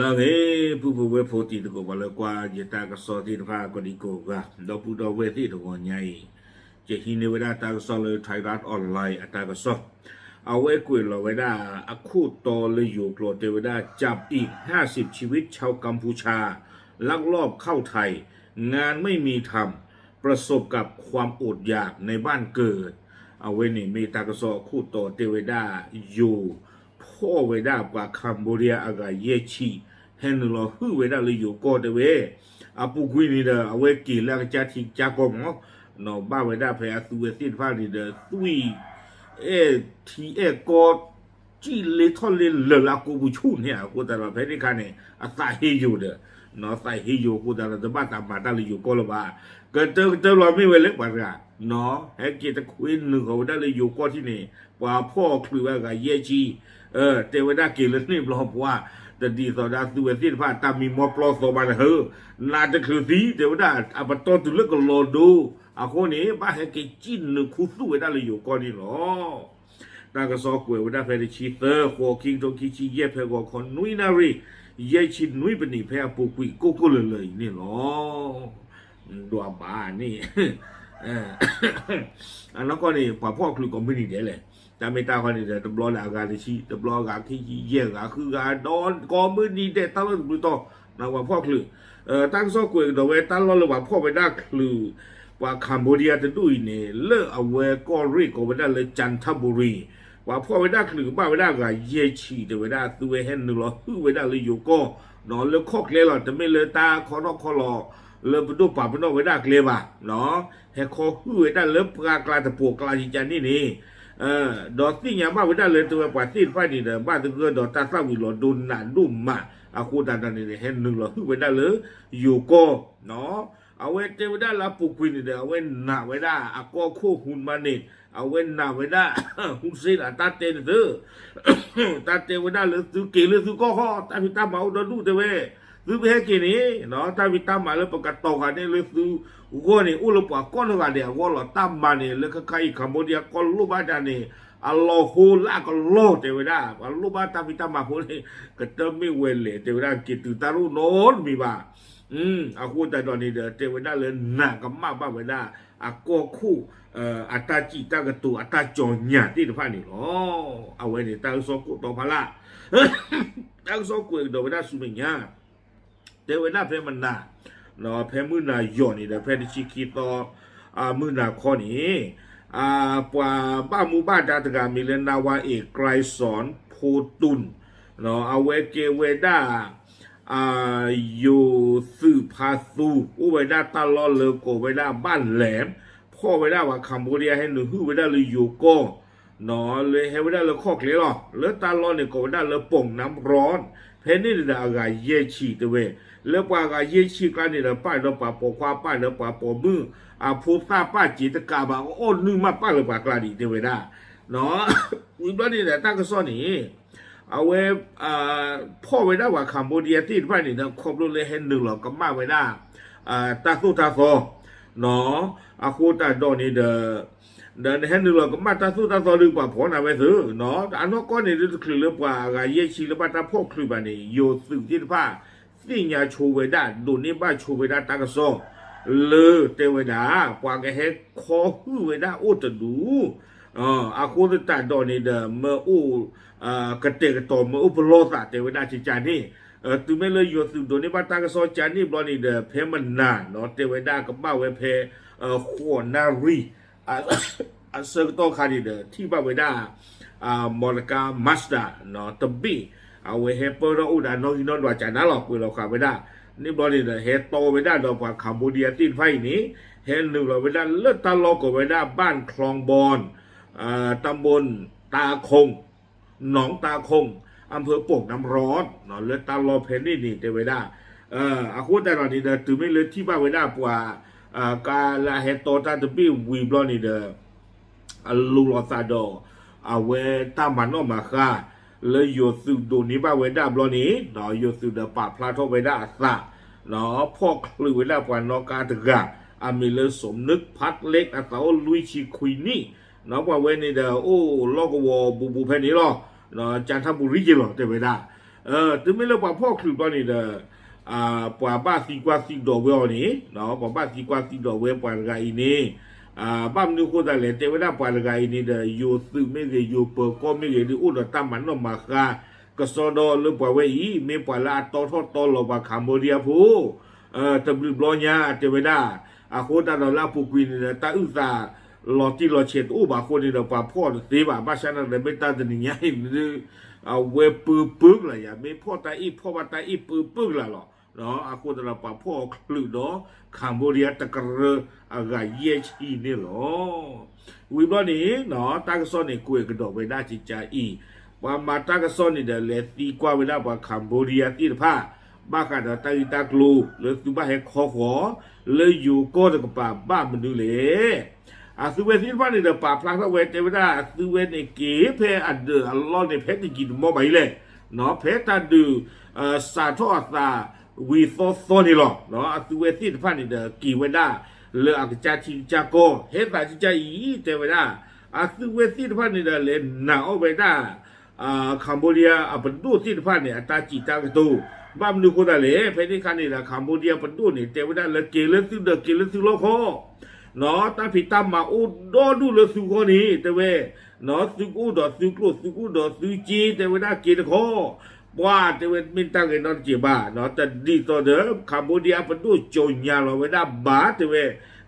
လၢအဂ့ၤ ပုၢ်ဖိဝဲၢ်ဖိတံၤသကိး ပှၤလၢကွၢ်ယတၢ်ကစီၣ်သ့ၣ်တဖၣ် ကိးဒံကိးဂၤ ဒီပုၢ်ဒီဝဲၢ်သ့ၣ်တဂီၤညါအံၤ, ယဟံးန့ၢ်ဝဲဒၣ်တၢ်ကစီၣ်လၢ Thairath Online အတၢ်ကစီၣ်, အဝဲကွဲးလီၤဝဲဒၣ် အခိၣ်တီလၢယိၤကျိာ်တဲဝဲဒၣ် จับอีกห้าสิบชีวิตชาวกัมพูชา ลักลอบเข้าไทย งานไม่มีทำ ประสบกับความอดอยากในบ้านเกิด အဝဲန့ၣ်မ့ၢ်တၢ်ကစီၣ်အခိၣ်တီတဲဝဲဒၣ် ယိၤဖီၣ်ဝဲဒၣ်ပှၤ Cambodia အဂၤယဲၢ်ဆံ ဟဲနုာ်လီၤဟုၣ်ဝဲဒၣ်လၢယိၤကီၢ်တဲဝဲ, အပူၤကွံာ်န့ၣ်ဒီး အဝဲက့ၤလၢအကစၢ်ထံကစၢ်ကီၢ်မး, ဘၣ်ဝဲဒၣ်ဖဲအသုဝဲသ့ၣ်တဖၣ်န့ၣ်ဒီး သွံၣ် အဲၣ်ထံအဲၣ်ကီၢ် စံၣ်လ့ထီၣ်လ့လၢာ်လၢအကိးပူၤဆူၣ်န့ၣ် အဃိသတးဒီး ဖဲန့ၣ်အခါန့ၣ် အသးဟ့ယိၤဒီး, သးဟ့ယိၤအဃိသတးဒီး တဘၣ်တၢ်မၤတၢ်လၢယိၤကီၢ်လၢၤဘၣ်, ကတၢၢ်ကတၢၢ်လီၤမ့ၢ်ဝဲလၢပှၤတဂၤ, ဟဲက့ၤတခွ့နုာ်ဃီၤဝဲဒၣ်လၢယိၤကီၢ်ထံၣ်န့ၣ် ပှၤဖီၣ်ချုးဝဲအဂၤယဲၢ်ဆံ, တဲဝဲဒၣ်က့ၤလၢန့ၣ်ဘျီပှၤ, တဒ်သိးဒီးသုဝဲသ့ၣ်တဖၣ် တၢ်မံမီၢ်ပျီသီဘၣ်နဟၢ, နးတချုးသံ တဲဝဲဒၣ် အပတီၢ်တုၤလၢကလီၤဒိ, အဃိန့ၣ် ဘၣ်ဟဲက့ၤစံၣ်နုာ်ခူသူၣ်ဝဲဒၣ်လၢယိၤကီၢ်န့ၣ်လီၤ. တၢ်ကစီၣ်ကွဲးဝဲဒၣ်ဖဲတဆံသၢ ဃိး ခံကထိခံဆံယဲၢ် ဖဲဂီၤခီနွံနၣ်ရံၣ် ယဲၢ်ဆံနွံပနံး ဖဲအပူၤကွံာ်ကိၢ်ကိၢ်လၢၤလၢၤအံၤန့ၣ်လီၤ. ဒွးဘၣ်န့ၣ် အနီၢ်ကီၢ်န့ၣ် ပှၤဖီၣ်ချုးကိးမုၢ်နံၤဒဲးလဲၣ်, တၢ်မ့ၢ်တၢ်ဃီန့ၣ်ဒီး တဘျီလၢအဂၤတဆံ တဘျီအဂၤခံဆံယဲၢ်ဂၤ ဃုဂၤဒီး ကိးမုၢ်နံၤဒဲး တၢ်လီၢ်တဘျုးတီၤ ပှၤဖီၣ်ချုး, တၢ်ကစီၣ်ကွဲးကဒီးဝဲတၢ်လီၢ်လၢပှၤဖီၣ်ဝဲဒၣ်ချုး ပှၤ Cambodia တဒူၣ်အံၤန့ၣ် လၢအဝဲကီၢ်ရ့ၣ်ကိးဝဲဒၣ်လၢ Chanthaburi, ပှၤဖီၣ်ဝဲဒၣ်ချုးကဘၣ်ဝဲဒၣ်အဂၤယဲၢ်ဆံ တဲဝဲဒၣ် သုဝဲဟဲနုာ်လီၤဟုၣ်ဝဲဒၣ်လၢယိၤကီၢ် လၢခီၣ်ကျဲလီၤ, တမ့ၢ်လၢတၢ်ခီထီၣ်ခီလီၤ လၢပဒိၣ်ပာ်ပနီၣ်ဝဲဒၣ်ကျဲဘၣ်, ဟဲခီဟုၣ်ဝဲဒၣ်လၢပှၢ်ကျါတပိာ်ကျါကကန့ၣ်န့ၣ် ဒီးသ့ၣ်ညါဘၣ်ဝဲဒၣ်လၢတဲဝဲပှၤသ့ၣ်တဖၣ်န့ၣ်ဒီး ဘၣ်သဂၢၢ်ဒီးတၢ်သၣ်ဝံၤလီၤဒိနးဒိၣ်မး အဃိသတးဒီးန့ၣ် ဟဲနုာ်လီၤဟုၣ်ဝဲဒၣ်လၢယိၤကီၢ်, အဝဲတဲဝဲဒၣ်လၢအပူၤကွံာ်န့ၣ်ဒီး အဝဲနာ်ဝဲဒၣ်အကီၢ်ခိၣ် Hun Manet, အဝဲနာ်ဝဲဒၣ် Hun Sen အတၢ်တဲန့ၣ်သၢ တၢ်တဲဝဲဒၣ်လၢသုက့ၤလၢသုကီၢ်ဃီ တၢ်ဖံးတၢ်မၤအိၣ်ဒီဒူၣ်တဲဝဲ, သုကဟဲက့ၤန့ၣ် တၢ်ဖံးတၢ်မၤလၢပကတီၤဃာ်န့ၣ်လၢသုဂီၢ်န့ၣ် အိၣ်လၢပှၤကိးနီၢ်ဂၤဒဲးအဂီၢ်လီၤ. တၢ်မၤန့ၣ် လၢခဲခါအံၤ Cambodia ကီၢ်လိၣ်ဘၣ်တၢ်န့ၣ် အလီၤဟိလၢအကလီၢ်တဲဝဲဒၣ် ပှၤလိၣ်ဘၣ်တၢ်ဖံးတၢ်မၤဖိန့ၣ် ကတၢၢ်မ့ၢ်ဝဲလဲၣ် တဲဝဲဒၣ် က့ၤတုၤတၢ်ရိၣ်နီတမံၤဘၣ်. အဃိသတးဒီးန့ၣ်ဒီး တဲဝဲဒၣ်လၢနာ်ကမၣ်ဘၣ်ဝဲဒၣ် အကီၢ်ခိၣ် အတၢ်စံးတၢ်ကတိၤအတၢ်ကၠီၤညါသ့ၣ်တဖၣ်န့ၣ်လီၤ. အဝဲန့ၣ်တၢ်ကစီၣ်ကိးတီဖးလၢ် တၢ်ကစီၣ်ကွဲးကဒီးဝဲဒၣ်ဆူမဲာ်ညါ တဲဝဲဒၣ်ဖဲမနၤ ဖဲမုၢ်နၤယီၤန့ၣ်ဒီး ဖဲတဆံခံသီ မုၢ်နၤခီန့ၣ် ပှၤဘၣ်မူဘၣ်ဒါတဂၤမံၤလၢ နါဝါအ့း ကြိုက်စွန် ဖိတုန် အဝဲကဲဝဲဒၣ် ယိၤသုးဖါသူ အိၣ်ဝဲဒၣ်တၢ်လီၢ်လၢကိးဝဲဒၣ်ဘၣ်လဲၣ် ဖီၣ်ဝဲဒၣ်ပှၤ Cambodia ဟဲနုာ်ဟုၣ်ဝဲဒၣ်လၢယိၤကီၢ် လၢဟဲဝဲဒၣ်လၢခီၣ်ကျဲလီၤ. လၢတၢ်လီၢ်န့ၣ်ကိးဝဲဒၣ်လၢ ပိာ်နါရီၣ် ဖဲန့ၣ်န့ၣ်ဒီးအဂၤယဲၢ်ဆံတဲဝဲ, လၢပှၤအဂၤယဲၢ်ဆံကျါန့ၣ်ဒီး ပၢ်ဒီးပှၤပိာ်ခွါ ပၢ်ဒီးပှၤပိာ်မုၣ် အဖိသၣ်ပၢ်စ့တကးဘၣ် အီၣ်နုၢ်မးပၢ်လၢပှၤကျါဒံးတဲဝဲဒၣ် ဝံၤဘျီန့ၣ်ဒီးတၢ်ကစီၣ်န့ၣ် အဝဲ ဖီၣ်ဝဲဒၣ်ပှၤ Cambodia သ့ၣ်တဖၣ်န့ၣ်ဒီး ခီဖျိလၢဟဲနုာ်လီၤကမၣ်ဝဲဒၣ် တၢ်သိၣ်တၢ်သီ အဃိသတးဒီးန့ၣ်ဒီး ဒီးနဟဲနုာ်လီၤကမၣ်တၢ်သိၣ်တၢ်သီဒီး ပှၤဖီၣ်နၤဝဲသု, အနီၢ်ကီၢ်န့ၣ် တချုးလၢပှၤအဂၤယဲၢ်ဆံလၢဘၣ်တၢ်ဖီၣ်ချုးဘၣ်န့ၣ် ယိၤသုးသ့ၣ်တဖၣ် သ့ၣ်ညါဆိဝဲဒၣ် ဒိးန့ၢ်ဘၣ်ဆိဝဲဒၣ်တၢ်ကစီၣ် လၢတဲဝဲဒၣ် ပှၤကဟဲခီဟုၣ်ဝဲဒၣ်အိၣ်တဒူၣ် အဃိသတးဒီးန့ၣ်ဒီး မၢအိၣ် ကတဲာ်ကတီၤမၢအိၣ်ပလီၢ်သးတဲဝဲဒၣ်ကကန့ၣ် တုၤမ့ၢ်လၢယိၤသုးဒိးန့ၢ်ဘၣ်တၢ်ကစီၣ်ကန့ၣ်ဘျီန့ၣ်ဒီး ဖဲမနၤနီၤ တဲဝဲဒၣ်ကဘၣ်ဝဲဖဲ ဃိးနၣ်ရံၣ် အဆၢကတီၢ်ခါန့ၣ်ဒီး ထံၣ်ဘၣ်ဝဲဒၣ် Monica Master တဘ့ၣ် အဝဲဟဲပၢၢ်ထီၣ်အိၣ်ဒီးနီၣ်ဂံၢ်နီၣ်ဒွးကနၤလီၤ ကွဲးလီၤဃာ်ဝဲဒၣ် န့ၣ်ဘျီန့ၣ်ဒီး ဟဲတီဝဲဒၣ်ဒီးပှၤ Cambodia သ့ၣ်တဖၣ်အံၤန့ၣ် ဟဲနုာ်လီၤဝဲဒၣ်လၢတၢ်လီၢ်ကိးဝဲဒၣ် ဘၣ်ချီဘီၣ် တၢ်ဘိၣ်တၢ်ခိၣ် နီၢ်တၢ်ခိၣ် အၣ်ဖၢၣ်ပိာ်နါရီၣ် လၢတၢ်လီၢ်ဖဲန့ၣ်န့ၣ် တဲဝဲဒၣ် အဃိသတးဒီးန့ၣ်ဒီး တုၤမ့ၢ်လၢထံၣ်ဘၣ်ဝဲဒၣ်ပှၤ ကါလၢအဟဲတီတၢ်တဘ့ၣ်ဝံၤဘျီန့ၣ်ဒီး အလူၤလိာ်သးဒီး အဝဲတၢ်မၤနီၣ်မၤဃါ လၢယိၤသုးဒိးန့ၢ်ဘၣ်ဝဲဒၣ်ဘျီန့ၣ် ယိၤသုးဒီးပာ်ဖျါထီၣ်ဝဲဒၣ်အသး ဖီၣ်ချုးဝဲဒၣ်ပှၤနီၣ်ကါတဂၤ အမံၤလၢ စိးမနုး ဖးလ့း အသးအိၣ်လွံၢ်ဆံခွံနံၣ် ပှၤဝဲန့ၣ်ဒီး အိၣ်လီၢ်ကဝီၤဘူးဘူးဖဲန့ၣ်လီၤ ကၠၣ်ထၣ်ဘူရံက့ၤလီၤ တဲဝဲဒၣ် တုၤမ့ၢ်လၢပှၤဖီၣ်ချုးဘျီန့ၣ်ဒီး ပှၤဘၣ်သံကွၢ်သံဒိးဝဲအီၤန့ၣ်, ပှၤဘၣ်သံကွၢ်သံဒိးဝဲပှၤတဂၤအံၤန့ၣ်, ဘၣ်မနုၤအဃိသတးလဲၣ်, တဲဝဲဒၣ်ပှၤတဂၤအံၤန့ၣ်ဒီး ယိၤသုးမ့ၢ်ဂ့ၤ ယိၤပၢၤကီၢ်မ့ၢ်ဂ့ၤ ဒုးအိၣ်ဒီးတၢ်မၤနီၣ်မၤဃါ ကစီဒီလၢပှၤဝဲအံၤ မ့ၢ်ပှၤလၢအတီထီၣ်တီလီၤပှၤ Cambodia ဖိ တဘျုးဘျီညါ တဲဝဲဒၣ်, အဃိသတးဒီးလၢအပူၤကွံာ်န့ၣ်ဒီး တၢ်အုၣ်သးလီၤတံၢ်လီၤဆဲးတအိၣ်ဘၣ်အဃိန့ၣ်ဒီး ပှၤဖီၣ်တသ့ဘၣ်, ဘၣ်ဆၣ်နာ်သက့ မ့ၢ်တၢ်တနံၤညါအံၤန့ၣ် အဝဲပၢပၢကလာ်ယၤ, မ့ၢ်ဖီၣ်တၢ်အ့ၣ်ဖီၣ်ဘၣ်တၢ်အ့ၣ်ပၢပၢကလာ်လီၤ. အဃိသတးဒီးပှၤဖီၣ်အီၤချုးဒီး Cambodia တကရၢအဂၤယဲၢ်ဆံန့ၣ်လီၤ. ဝံၤဘျီန့ၣ် တၢ်ကစီၣ်န့ၣ်ကွဲးကဒီးဝဲဒၣ်ကကါအံၤ, ပှၤမၤတၢ်ကစီၣ်န့ၣ်ဒီး လဲၤသံကွၢ်ဝဲဒၣ်ပှၤ Cambodia သ့ၣ်တဖၣ် ဘၣ်ဃးဒီးတၢ်ဂ့ၢ်တၢ်ကျိၤလၢသုဘၣ်ဟဲခီဃီၤ လၢယိၤကီၢ်တကပၤဘၣ်မနုၤလဲၣ်. အသုဝဲသ့ၣ်တဖၣ်န့ၣ်ဒီး ပာ်ဖျါထီၣ်ဝဲတဲဝဲဒၣ် အသုဝဲန့ၣ်က့ၤဖဲအဒၢးအလီၢ်န့ၣ် ဖဲတယံာ်တမီၢ်ဘၣ်အံၤလဲၣ်, ဖဲတၢ်ဒုး စးထီၣ်အသးဝံၤသီသီန့ၣ်လီၤ. အသုဝဲသ့ၣ်တဖၣ်န့ၣ်ဒီး က့ၤဝဲဒၣ်လၢအကစၢ်ထံကစၢ်ကီၢ် ဟဲသးကကါအံၤ တဲဝဲဒၣ် အသုဝဲသ့ၣ်တဖၣ်န့ၣ်ဒီး လဲၤနာ်အီၣ်ဝဲဒၣ် Cambodia အပဒိၣ်သ့ၣ်တဖၣ်န့ၣ် အတၢ်စံးတၢ်ကတိၤ, ဘၣ်မနုၤအဃိသတးလဲၣ်, ဖဲန့ၣ်အခါန့ၣ်ဒီး Cambodia ပဒိၣ်န့ၣ် တဲဝဲဒၣ်လၢက့ၤလၢသုဒီးက့ၤလၢသုလီၢ်ခီ, တၢ်ဖံးတၢ်မၤအိၣ်ဒီဒူၣ်လၢသုဂီၢ်န့ၣ် တဲဝဲ, သုကအိၣ်ဒီးသုကျိၣ် သုကအိၣ်ဒီးသုစ့ တဲဝဲဒၣ်က့ၤတခီ, ပှၤတဲဝဲမ့ၢ်တၢ်ဂဲၤနီတစဲးဘၣ်, တဒ်သိးဒီး Cambodia ပဒိၣ်ကၠီညါလီၤဝဲဒၣ်ဘၣ် တဲဝဲ,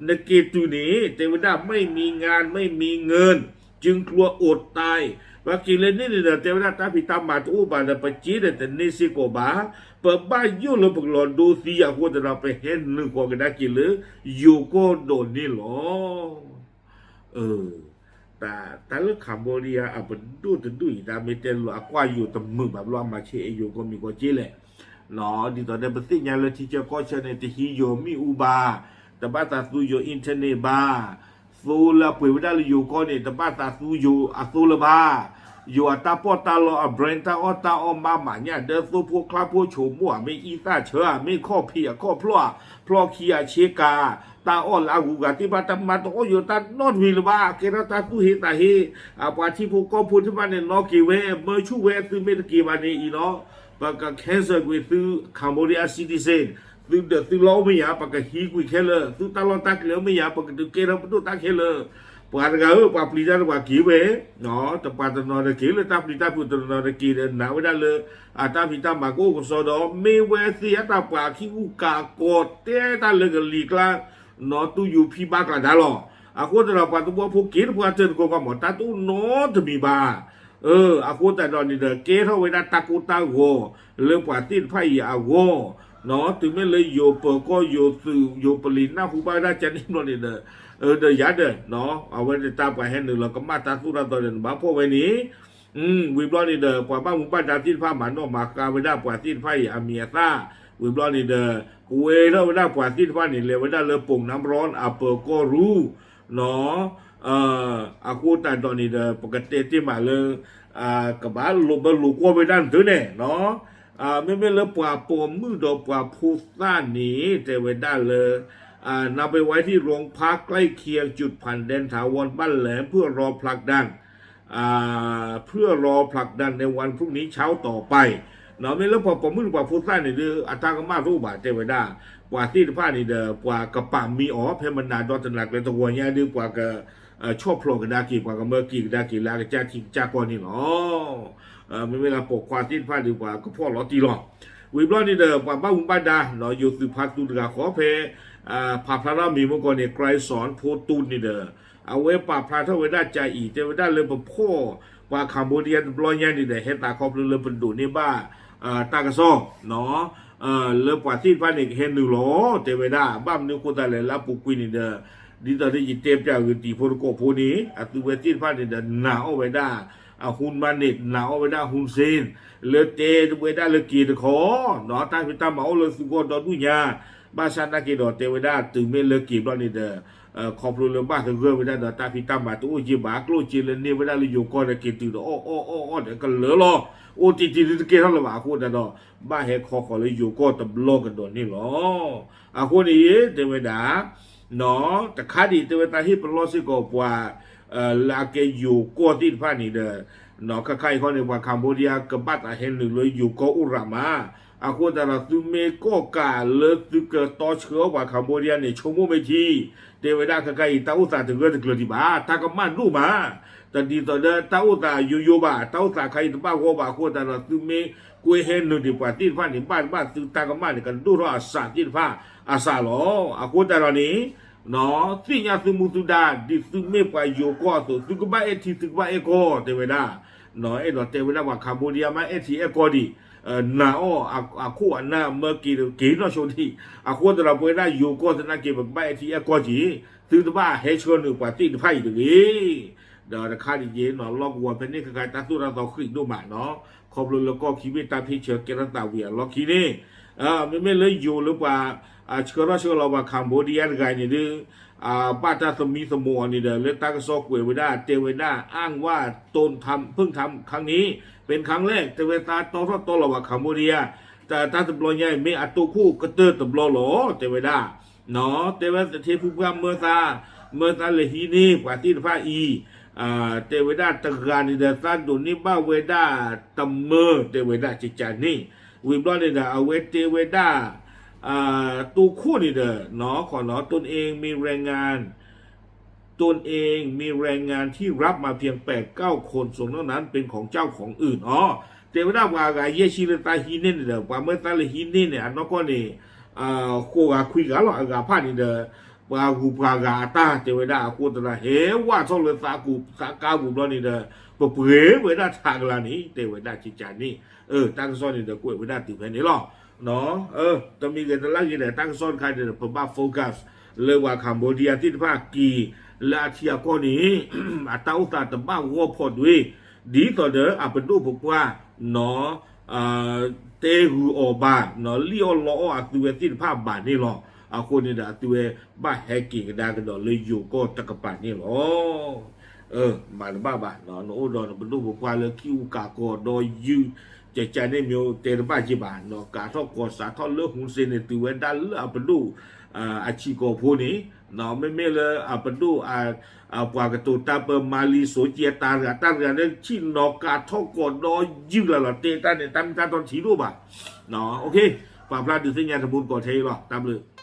နက့ၤတုၤန့ၣ် တဲဝဲဒၣ် ไม่มีงาน ไม่มีเงิน จึงกลัวอดตาย ပက့ၤလၢန့ၣ်န့ၣ်ဒီး တဲဝဲဒၣ်တၢ်ဖံးတၢ်မၤတအိၣ်ဘၣ်ဒီး ပစ့ဒီးတန့ၢ်စ့ၢ်ကီးဘၣ်, ပဘၣ်ယိၣ်လၢပကလီၤဒိသံအဃိသတးဒီး ပဟဲနုာ်ဃီၤကဒါက့ၤလၢယိၤကီၢ်ဒီးန့ၣ်လီၤ. တၢ်လၢ Cambodia အပဒိၣ်တဒူၣ်အံၤ တၢ်မ့ၢ်တဲလီၤအကွၢ်ယိၤတမုာ်ဘၣ်ဘျီ အမၤဆဲးအဲၣ်ယိၤကီၢ်မံၤကီၢ်စ့လဲၣ်. ဒ်သိးဒီးပသ့ၣ်ညါလၢထံဆၢကီၢ်ဆၢန့ၣ် တဟံးယိၤမ့ၣ်အူဘၣ်, တဘၣ်သးသူယိၤ internet ဘၣ်, သိလၢအပှ့ၤဝဲဒၣ်လၢယိၤကီၢ်န့ၣ် တဘၣ်သးသူယိၤအသိလၢၤဘၣ်. ယိၤအတၢ်ပီးတၢ်လီအ brand တၢ်အီၣ်တၢ်အီမၤမးညၣ်ဒၢသိဖိချါဖိဆိမိၣ်ဧါ မ့ၢ်အံသၣ်ဆၢဧါ မ့ၢ်ခီၣ်ဖံးအခီၣ်ဖျီၣ်ဧါ ဖျီၣ်ခံအဆ့ကၤ တၢ်အီၣ်လၢအဂုၤအဂၤသ့ၣ်တဖၣ် တမၤတအီၣ်ယိၤတၢ်နီတမံၤလၢၤဘၣ်. ကဲထီၣ်တၢ်သူၣ်ဟ့သးဟ့, အပှၤထံဖိကီၢ်ဖိသ့ၣ်တဖၣ်န့ၣ် နီၣ်က့ၤဝဲ မၢဆူၣ်ဝဲ သုမ့ၢ်တက့ၤဘၣ်န့ၣ်အံၤနီၤ ပက cancel ကွံာ်သု Cambodia citizen, သုဒၢးသုလီၢ်အိၣ်မ့ၢ်ယၤ ပကဟံးကွံာ်ခဲလၢာ်, သုတၢ်လီၢ်တၢ်ကျဲအိၣ်မ့ၢ်ယၤ ပကဒုးကဲထီၣ်ပဒိၣ်တၢ်ခဲလၢာ်. ပှၤတဂၤဧၢ, ပှၤပျံၤတၢ်တပှၤက့ၤဝဲ, တပှၤတနီၤတက့ၤလၢတၢ်ပျံၤတၢ်ဖုး တနီၤတက့ၤဒီးနာ်ဝဲဒၣ်လၢ အတၢ်ဖံးတၢ်မၤကအိၣ်ကစီဒီး မ့ၢ်ဝဲသ့ၣ်အတၢ်ပှၤခံဂုၢ်ကၤကီၤ တဲတၢ်လၢကလံၤကျါ နီၢ်တူၢ်ယူၤဖံဘါကျးဒါလီၤ. အဃိသတးဒီး ပှၤသဝီဖိက့ၤတပှၢ်တၢၢ်တကိးကီၢ်မး တၢ်တအိၣ်နီတမံၤဘၣ်. အဃိသတးဒီးန့ၣ်ဒီး ကဲထီၣ်ဝဲဒၣ်တၢ်ကိၢ်တၢ်ဂီၤလၢပှၤသ့ၣ်တဖၣ်အံၤအဂီၢ်, တုၤမ့ၢ်လၢယိၤပၢၤကီၢ်ယိၤသုးယိၤပလံၤနၢ်ဟူဘၣ်ဝဲဒၣ်ကန့ၣ်ဘျီန့ၣ်ဒီး ဒီးယၤဒီး အဝဲန့ၣ်တၢ်ပှၤဟဲနုာ်လီၤကမၣ်တၢ်သိၣ်တၢ်သီဒီး နဘၣ်ဖီၣ်ဝဲန့ၣ် ဝံၤဘျီန့ၣ်ဒီး ပှၤဘၣ်မူဘၣ်ဒါသ့ၣ်တဖၣ် မၤနီၣ်မၤဃါဝဲဒၣ်ပှၤသ့ၣ်တဖၣ်အံၤအမံၤအသၣ်, ဝံၤဘျီန့ၣ်ဒီး ကွဲထီၣ်ဝဲဒၣ်ပှၤသ့ၣ်တဖၣ်န့ၣ် လဲၤဝဲဒၣ်လၢ ပိာ်နါပရီ အပၢၤကီၢ်ရူၢ် အဃိသတးဒီးန့ၣ်ဒီး ပကတဲတ့ၢ်မးလၢ ကဘၣ်လိာ်ဘၢလိာ်ကွီၢ်ဝဲဒၣ်နသုန့ၣ် မ့မ့ၢ်လၢပှၤပိာ်မုၣ်ဒီးပှၤဖိသၣ်န့ၣ် တဲဝဲဒၣ်လၢ นำไปไว้ที่โรงพักใกล้เคียงจุดผ่านแดนถาวรบ้านแหลม เพื่อรอผลักดัน เพื่อรอผลักดันในวันพรุ่งนี้เช้าต่อไป မ့ၢ်လၢပှၤပိာ်မုၣ်ဒီးပှၤဖိသၣ်န့ၣ်ဒီး အတၢ်ကမၣ်တအိၣ်ဘၣ် တဲဝဲဒၣ် ပှၤသ့ၣ်တဖၣ်န့ၣ်ဒီး ပှၤကပာ်မံအီၤ ဖဲမနၤဒီတနၤကျဲ တဂီၤညါဒီး ပှၤက ဆီၣ်ဖျိးကဒါက့ၤ ပှၤကမၢက့ၤကဒါက့ၤလၢအကစၢ်ထံကစၢ်ကီၢ်န့ၣ်လီၤ. မ့မ့ၢ်လၢပိာ်ခွါသ့ၣ်တဖၣ်ဒီး ပှၤကဖီၣ်လီၤတံၢ်လီၤ. ဝံၤဘျီန့ၣ်ဒီး ပှၤဘၣ်မူဘၣ်ဒါ ယိၤသုးဖါသူတဂၤဃီဖဲ ဖးဖျါထီၣ်မံၤမ့ၢ်ကီၢ်န့ၣ် Chryson ဖိတူန့ၣ်ဒီး အဝဲပာ်ဖျါထီၣ်ဝဲဒၣ်ကါအံၤ တဲဝဲဒၣ်လၢပဖီၣ် ပှၤ Cambodia တဘျီညါန့ၣ်ဒီး ဟဲသးခီဖျိလၢပဒိးန့ၢ်ဘၣ် တၢ်ကစီၣ် လၢပှၤသ့ၣ်တဖၣ်န့ၣ် ကဟဲနုာ်လီၤ တဲဝဲဒၣ် ဘၣ်မနုၤအဃိသတးလဲၣ် လၢအပူၤကွံာ်န့ၣ်ဒီး ဒ်သိးဒီးယတဲပၠးဂ့ၤတံၤဖိတကိးဖိန့ၣ် အသုဝဲသ့ၣ်တဖၣ်န့ၣ်ဒီး နာ်အီၣ်ဝဲဒၣ် အ Hun Manet နာ်အီၣ်ဝဲဒၣ် Hun Sen လၢတဲဝဲဒၣ်လၢက့ၤတခီ တၢ်ဖံးတၢ်မၤအိၣ်လၢသုဂီၢ်ဒီဒူၣ်ညါ ဘၣ်ဆၣ်နာ်က့ၤဒီးတဲဝဲဒၣ် တုၤမ့ၢ်လၢက့ၤဘျီန့ၣ်ဒီး ခီဖျိလၢဘၣ်သဂၢၢ်ဝဲဒၣ်ဒီး တၢ်ဖံးတၢ်မၤတအိၣ်က့ၤဘၣ် ကျိၣ်စ့လၢန့ၢ်ဝဲဒၣ်လၢယိၤကီၢ်ဒီး က့ၤတုၤဒီးအီၣ်အီၣ်အီၣ်အီၣ်ဒီးကလၢာ်လီၤ. အိၣ်တံၢ်တံၢ်ဒုးတကဲထီၣ်လၢၤဘၣ်အဃိသတးဒီး ဘၣ်ဟဲခီဃီၤလၢယိၤကီၢ်တဘျီကဒီးန့ၣ်လီၤ. အဃိန့ၣ် တဲဝဲဒၣ် တခါဒံးတဲဝဲတၢ်ဟ့ၣ်ပလီၢ်စ့ၢ်ကီးပှၤ လၢအကဲယိၤကီၢ်သ့ၣ်တဖၣ်န့ၣ်ဒီး ခါခါအံၤခီန့ၣ် ပှၤ Cambodia ကဘၣ်သးဟဲနုာ်လၢယိၤကီၢ်အိၣ်ရၤမး, အဃိသတးဒီး သုမ့ၢ်ကီၣ်ကးလၢသုကတီဆှၢအီၣ်ပှၤ Cambodia န့ၣ် ဆိကမိၣ်မ့ၢ်ထံ, တဲဝဲဒၣ် ခါခါအံၤ တၢ်အိၣ်သးတဂၢၢ်တကျၢၤဒံးဘၣ်, တၢ်ကမၣ်ဒိၣ်မး, တဒ်သိးဒီးတၢ်အိၣ်သးယိယိဘၣ်, တၢ်အိၣ်သးခါအံၤတဘၣ်ဂီၢ်ဘၣ်, အဃိသတးဒီး သုမ့ၢ်ကွဲဟဲနုာ်န့ၣ် ပှၤသ့ၣ်တဖၣ်န့ၣ် ဘၣ်တဘၣ်သုတၢ်ကမၣ်န့ၣ် ကဒိၣ်ထီၣ်အစးသ့ၣ်တဖၣ်အစးလီၤ. အဃိသတးဒီးန့ၣ် သ့ၣ်ညါသုမူသုဒါ ဒ်သုမ့ၢ်ပှၤယိၤကီၢ်အသိး သုကဘၣ်အဲၣ်ထံ သုကဘၣ်အဲၣ်ကီၢ် တဲဝဲဒၣ်, အဲၣ်ဒိးတဲဝဲဒၣ်ပှၤ Cambodia မ့ၢ်အဲၣ်ထံအဲၣ်ကီၢ်ဒံး, နာ်အီၤအခိၣ်အနၢ်မၢက့ၤက့ၤနီၢ်ဆိဒံး, အဃိသတးဒီး ပဝဲဒၣ်ယိၤကီၢ်သနာ်က့ ပကဘၣ်အဲၣ်ထံအဲၣ်ကီၢ်က့ၤ, သုတဘၣ်ဟဲဆှၢနုာ်ပှၤသ့ၣ်တဖၣ်အံၤတဂ့ၤ ဒီးတခါဒံးက့ၤ လီၢ်ကဝီၤဖဲန့ၣ် ခါခါတၢ်သိၣ်တၢ်သီဃံးဒိၣ်မးနီၤ, ခီဖျိလၢကီၢ်ခံဘ့ၣ်တၢ်ဖ့ၣ်ဆၢကဲထီၣ်သးဝံၤအလီၢ်ခံန့ၣ်, မ့မ့ၢ်လၢယိၤလၢပှၤ ဆှၢထီၣ်ဆှၢလီၤပှၤ Cambodia တဂၤန့ၣ်ဒီး ဘၣ်တၢ်သမံသမိးအီၤန့ၣ်ဒီး လၢတၢ်ကစီၣ်ကွဲးဝဲဒၣ် တဲဝဲဒၣ် อ้างว่าตนทำ เพิ่งทำครั้งนี้ เป็นครั้งแรก တဲဝဲသးတီထီၣ်တီလီၤပှၤ Cambodia တၢ်တဘျီညါအံၤ မ့ၢ်အတိခိၣ်ကတၢၢ်တဘျီလီၤ တဲဝဲဒၣ်, တဲဝဲသထ့ဖုပှၢ်မၢသး, မၢသးလဲၤဟံးန့ၢ်ပှၤသ့ၣ်တဖၣ်အံၤ, တဲဝဲဒၣ်တဂၤန့ၣ်ဒီး သးဒိးန့ၢ်ဘၣ်ဝဲဒၣ်တမၢ တဲဝဲဒၣ်ကကန့ၣ်, ဝံၤဘျီန့ၣ်ဒီး အဝဲတဲဝဲဒၣ် တိခိၣ်န့ၣ်ဒီး ခီနီၤ ตนเองมีแรงงาน ตนเองมีแรงงานที่รับมาเพียงแปดเก้าคน ส่วนนอกนั้นเป็นของเจ้าของอื่น တဲဝဲဒၣ်ပှၤအဂၤယဲၢ်ဆံလၢသးဟံးန့ၢ်န့ၣ်ဒီး ပှၤမၢသးလဲၤဟံးန့ၢ်န့ၣ် အနီၢ်ကီၢ်န့ၣ် ဃိးဂၤခွံဂၤလီၤ အဂၤဖၣ်န့ၣ်ဒီး ပှၤဂုၤပှၤဂၤအတၢ် တဲဝဲဒၣ်အဃိသတးဒီး ဟဲဝၢ်ထီၣ်လၢသးကူၣ်သးကါပူၤဘျီန့ၣ်ဒီး ပပှဲၤဝဲဒၣ်ထးကလါန့ၣ် တဲဝဲဒၣ်ကကန့ၣ်, တၢ်ကစီၣ်န့ၣ်ဒီးကွဲးဝဲဒၣ်တုၤဖဲန့ၣ်လီၤ. တမံၤဂ့ၤတလၢဂ့ၤဒီး တၢ်ကစီၣ်တခါန့ၣ်ဒီး ပဘၣ် focus လၢပှၤ Cambodia သ့ၣ်တဖၣ်က့ၤ လၢအထံအကီၢ်န့ၣ် အတၢ်အိၣ်သးတဘၣ်ဂီၢ်ဖီဒွ့ ဒ်သိးဒီးအပဒိၣ်ပပှၢ် တဲဂုၤအီၤဘၣ် လံၣ်အီၣ်လီအီၣ်အသုဝဲသ့ၣ်တဖၣ်ဘၣ်န့ၣ်လီၤ. အဃိန့ၣ်ဒီး အသုဝဲဘၣ်ဟဲက့ၤကဒါကဒီးလၢယိၤကီၢ်တကပၤန့ၣ်လီၤ. မၤတဘၣ်ဘၣ် နအိၣ်ဒီးနပဒိၣ်ပပှၢ်လၢခံအူကၤကီဒီးယုၢ် ကကန့ၣ်မ့ၢ်တဲတဘၣ်က့ၤဘၣ် ကၤထီၣ်ကီၤစးထီၣ်လၢ Hun Sen န့ၣ် တုၤဝဲဒၣ်လၢအပဒိၣ် အဆံးကီၢ်ဖိန့ၣ် မ့မ့ၢ်လၢအပဒိၣ် ပှၤကတိၤတၢ်ပၢမၤလံ စိကဲတၢ်တဂၤ တၢ်တဂၤလၢဆ့ၣ်နီၤကၤထီၣ်ကီၤဒီးယုၢ်လၢ်လီၤ တဲတၢ်န့ၣ် တၢ်မ့ၢ်တၢ်တီထံဒိၣ်ဘၣ်. ပာ်ဖျါဒုးသ့ၣ်ညါတမူတကိးထဲအံၤလီၤ. တၢ်ဘျုး